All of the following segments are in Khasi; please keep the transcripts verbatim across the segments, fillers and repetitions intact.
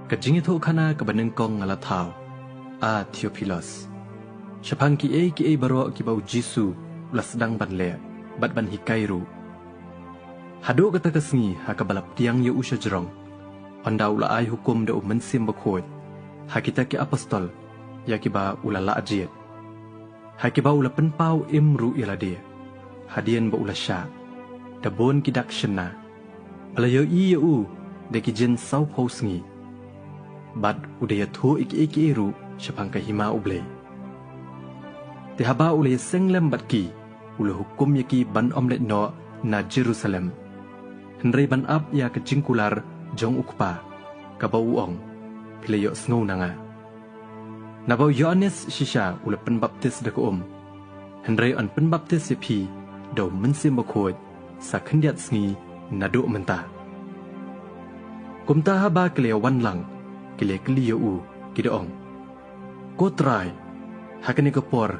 Ka jingïathuhkhana kaba nyngkong nga la thaw, A Theophilus, shaphang kiei kiei baroh kiba U Jisu u la sdang ban leh bad ban hikai ruh, haduh kata ka sngi ha kaba la pdiang ïa u shajrong, ynda u la ai hukum da U Mynsiem Bakhuid ha kita ki apostol ïa kiba u la lah jied, ha kiba u la pynpaw im ruh ïa lade, hadien ba u la shah da bun ki dak shynna, ba la ïohi ïa u da ki jin sawphew sngi, bad u da ïathuh ïa kiei kiei ruh shaphang ka Hima U Blei. Te haba u la ïaseng lem bad ki, u la hukum ïa ki ban ym leit noh na Jerusalem, hynrei ban ap ïa ka jingkular jong U Kpa, kaba u ong, Phi la ïohsngew na nga. Naba u Ïoannis shisha u la pynbaptis da ka um, hynrei yn pynbaptis ïa phi da U Mynsiem Bakhuid sa khyndiat sngi naduh mynta. Kumta haba ki la ïawan lang, ki la kylli ïa u, ki da ong, Ko Trai, ha kane ka por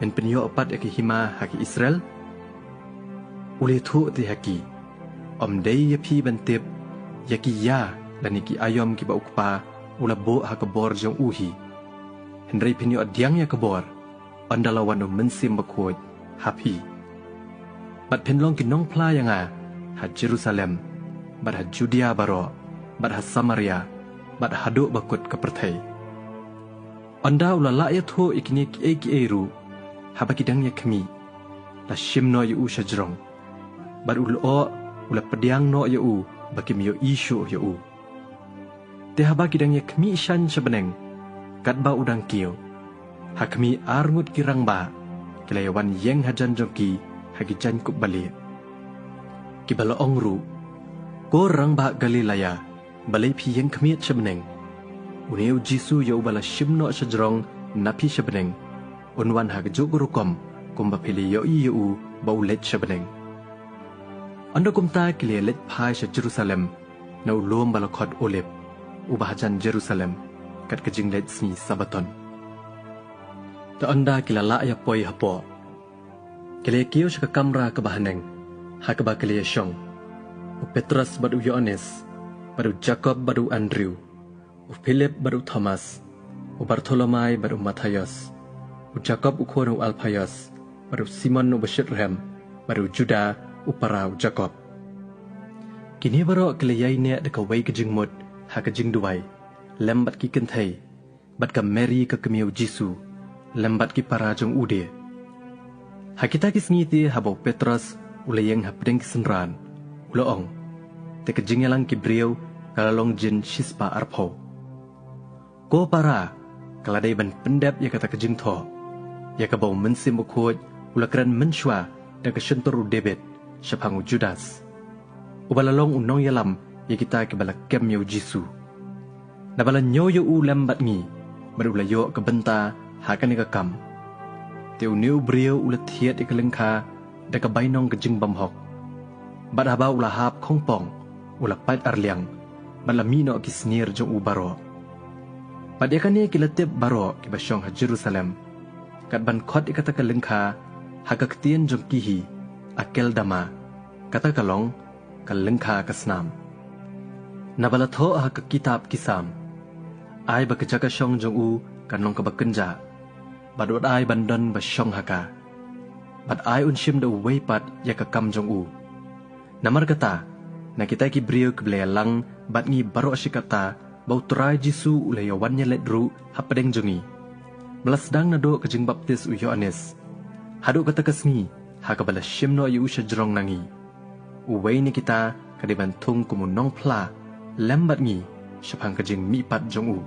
men pynïoh pat ïa ka Hima ha ki Israel? U la ïathuh te ha ki, Ym dei ïa phi ban tip ïa ki ïa lane ki aïom kiba U Kpa u la buh ha ka bor jong u hi, hynrei phin ïoh pdiang ïa ka bor ynda la wan U Mynsiem Bakhuid ha phi, bad phin long ki nongphla ïa nga ha Jerusalem, bad ha Judia baroh, bad ha Samaria, bad haduh ba kut ka pyrthei. Ynda u la lah ïathuh ïa kine kiei kiei ruh, haba ki dang ïakhmih, la shim noh ïa u shajrong, bad u lyoh u la pdiang noh ïa u ba kim ïohi shuh ïa u. Te haba ki dang ïakhmih shane sha bneng, katba u dang kiew, ha khmih ar ngut ki rangbah ki la ïawan ïeng hajan jong ki ha ki jaiñkup balieh, kiba la ong ruh, Ko rangbah Galilaïa, balei phi ïeng khmied sha bneng? Une U Jisu ïa uba la shim noh shajrong na phi sha bneng, un wan ha kajuh ka rukom kumba phi la ïohi ïa u ba u leit sha bneng. Ynda kumta ki la leit phai sha Jerusalem, na u lum ba la khot Olib, uba hajan Jerusalem, kat ka jingleit sngi Sabbaton. Te ynda ki la lah ïa poi hapoh, ki la kiew sha ka kamra kaba haneng, ha kaba ki la shong, u Petros bad u Ïoannis, bad u Jakob bad u Andrew, u Philip bad u Thomas, u Bartholomai bad u Mathaios, u Jakob u khun u Alphaios, bad u Simon uba shitrhem, bad u Juda u para u Jakob. Kine baroh ki la ïaineh da kawei ka jingmut ha ka jingduwai, lem bad ki kynthei, bad ka Mary ka kmie U Jisu, lem bad ki para jong u de. Ha kita ki sngi te haba u Petros u la ïeng hapdeng ki synran, u la ong, te ka jingïalang ki briew ka la long jin shispah arphew. Ko para, ka la dei ban pyndep ïa kata ka jingthoh, ïa kaba U Mynsiem Bakhuid u la kren mynshuwa da ka shyntur u David shaphang u Judas, uba la long u nongïalam ïa kita kiba la kem ïa U Jisu. Naba la ñiew ïa u lem bad ngi, bad u la ïoh ka bynta ha kane ka kam. Te une u briew u la thied ïa ka lyngkha da ka bainong ka jingbymhok, bad haba u la hap khongpong, u la pait arliang, bad la mih noh ki snier jong u baroh. Bad ïa kane ki la tip baroh kiba shong ha Jerusalem, kat ban khot ïa kata ka lyngkha ha ka ktien jong ki hi Akeldama, kata ka long, Ka Lyngkha ka Snam. Naba la thoh ha ka kitab Ki Salm, Ai ba ka jaka shong jong u kan long kaba kynjah, bad wat ai ban don ba shong ha ka, bad ai un shim da uwei pat ïa ka kam jong u. Namar kata, na kita ki briew kiba la ïalang bad ngi baroh shi katta ba U Trai Jisu u la ïawan ïaleit ruh hapdeng jong ngi, ba la sdang naduh ka jingbaptis u Ïoannis, haduh kata ka sngi ha kaba la shim noh ïa u shajrong na ngi, uwei na kita ka dei ban thung kum u nongphla lem bad ngi shaphang ka jingmihpat jong u.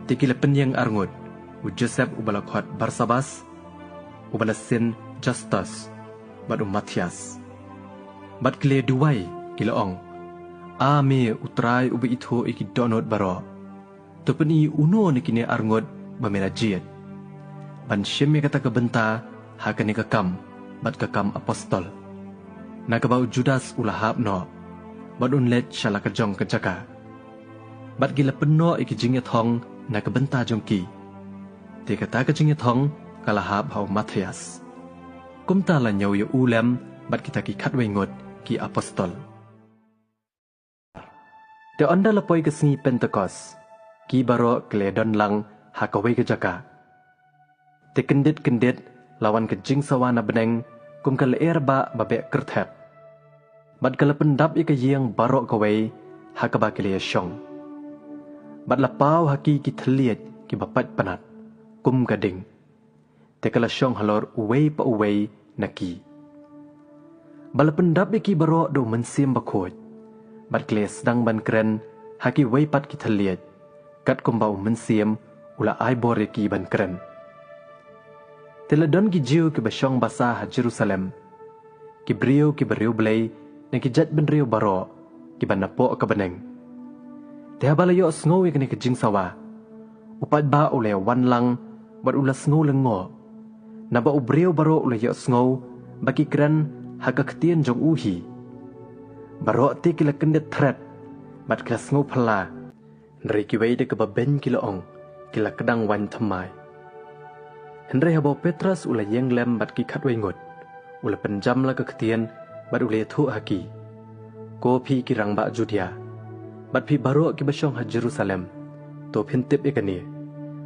Te ki la pynïeng arngut, u Joseph uba la khot Barsabas, uba la sin Justus, bad u Matthias. Bad ki la duwai, ki la ong, A me U Trai uba ithuh ïa ki dohnud baroh, to pyni uno na kine arngut ba me la jied, ban shim ïa kata ka bynta ha kane ka kam bad ka kam apostol, na kaba u Judas u la hap noh, bad un leit sha la ka jong ka jaka. Bad ki la pynnoh ïa ki jingïathong na ka bynta jong ki. Te kata ka jingïathong ka la hap ha u Matthias. Kumta la ñiew ïa u lem bad kita ki khatwei ngut ki apostol. Te ynda la poi ka sngi Pentekost, ki baroh ki la don lang ha kawei ka jaka. Te kyndit kyndit la wan ka jingsawa na bneng, kum ka lyer ba beh kyrthet. Bad ka la pyndap ïa ka ïing baroh kawei ha kaba ki la ïashong. Bad la paw ha ki ki thylliej kiba pait pnat, kum ka ding. Te ka la shong halor uwei pa uwei na ki. Ba la pyndap ïa ki baroh da u Mynsiem Bakhuid. Bad ki la sdang ban kren ha kiwei pat ki thylliej, katkum ba u Mynsiem u la ai bor ïa ki ban kren. Te la don ki Jiw kiba shong basa ha Jerusalem, ki briew kiba riewblei na ki jaitbynriew baroh kiba napoh ka bneng. Te haba la ïohsngew ïa kane ka jingsawa, u paidbah u la wan lang bad u la sngew lyngngoh, naba u briew baroh u la ïohsngew ba ki kren ha ka ktien jong u hi. Baroh te ki la kyndit thret bad ki la sngew phylla. Hynrei kiwei da kaba beiñ ki la ong, ki la kdang waiñ thymmai. Hynrei haba u Petros u la ïeng lem bad ki khatwei ngut, u la pynjam la ka ktien bad u la ïathuh ha ki, Ko phi ki rangbah Judia, bad phi baroh kiba shong ha Jerusalem, to phin tip ïa kane,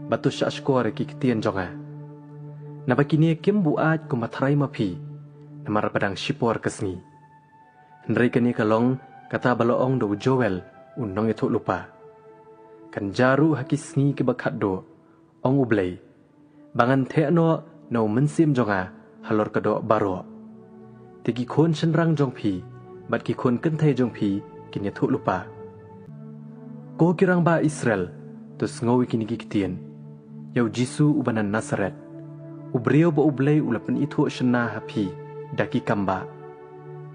bad to shah shkor ïa ki ktien jong nga. Naba kine kim buaid kumba tharai ma phi, namar ba dang shipor ka sngi. Hynrei kane ka long kata ba la ong da u Joel u nongïathuhlypa. Kan jia ruh ha ki sngi kiba khatduh, ong U Blei, ba ngan theh noh na u Mynsiem jong nga halor ka doh baroh. Te ki khun shynrang jong phi bad ki khun kynthei jong phi kin ïathuhlypa. Ko ki rangbah Israel, to sngew ïa kine ki ktien. Ïa u Jisu uba na Nasaret, u briew ba U Blei u la pynithuh shynna ha phi da ki kambah,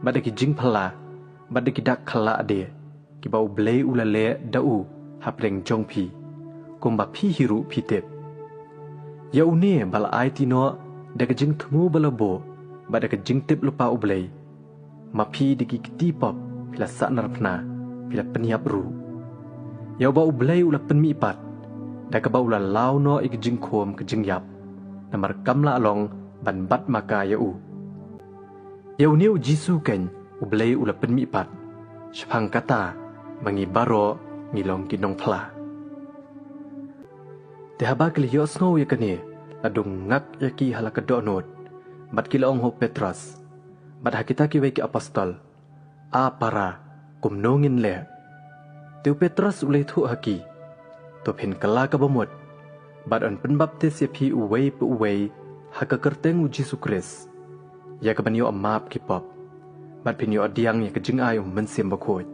bad da ki jingphylla, bad da ki dak khyllah de, kiba U Blei u la leh da u hapdeng jong phi, kumba phi hi ruh phi tip. Ïa une ba la aiti noh da ka jingthmu ba la buh bad da ka jingtip lypa U Blei, ma phi da ki kti pop phi la sahnarphna, phi la pynïap ruh. Ïa uba U Blei u la pynmihpat, da kaba u la law noh ïa ka jingkhum ka jingïap, namar kam lah long ban bat ma ka ïa u. Ïa une u Jisu keiñ U Blei u la pynmihpat, shaphang kata ma ngi baroh ngi long ki nongphla. Te haba ki la ïohsngew ïa kane, la dung ngak ïa ki ha la ka dohnud, bad ki la ong ha u Petros bad ha kita kiwei ki apostol, A para, kumno ngin leh? Te u Petros u la ïathuh ha ki, To phin kylla ka bamut, bad yn pynbaptis ïa phi uwei pa uwei ha ka kyrteng u Jisu Khrist, ïa ka ban ïoh map ki pop, bad phin ïoh pdiang ïa ka jingai u Mynsiem Bakhuid.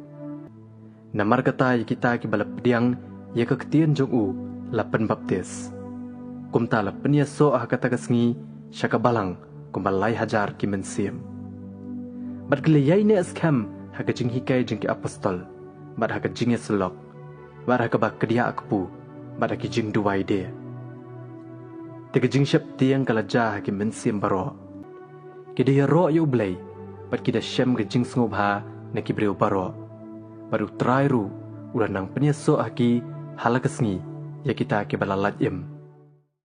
Namar kata ïa kita kiba la pdiang ïa ka ktien jong u la pynbaptis. Kumta la pynïasoh ha kata ka sngi sha ka balang kumba lai hajar ki mynsiem. Bad ki la ïaineh skhem ha ka jinghikai jong ki apostol, bad ha ka jingïasyllok, bad ha kaba kdiah kpu, bad ha ki jingduwai de. Te ka jingsheptieng ka la jia ha ki mynsiem baroh. Ki da ïaroh ïa U Blei, bad ki da shem ka jingsngewbha na ki briew baroh. Bad U Trai ruh u la nang pynïasoh ha ki ha la ka sngi ïa kita kiba la lait im.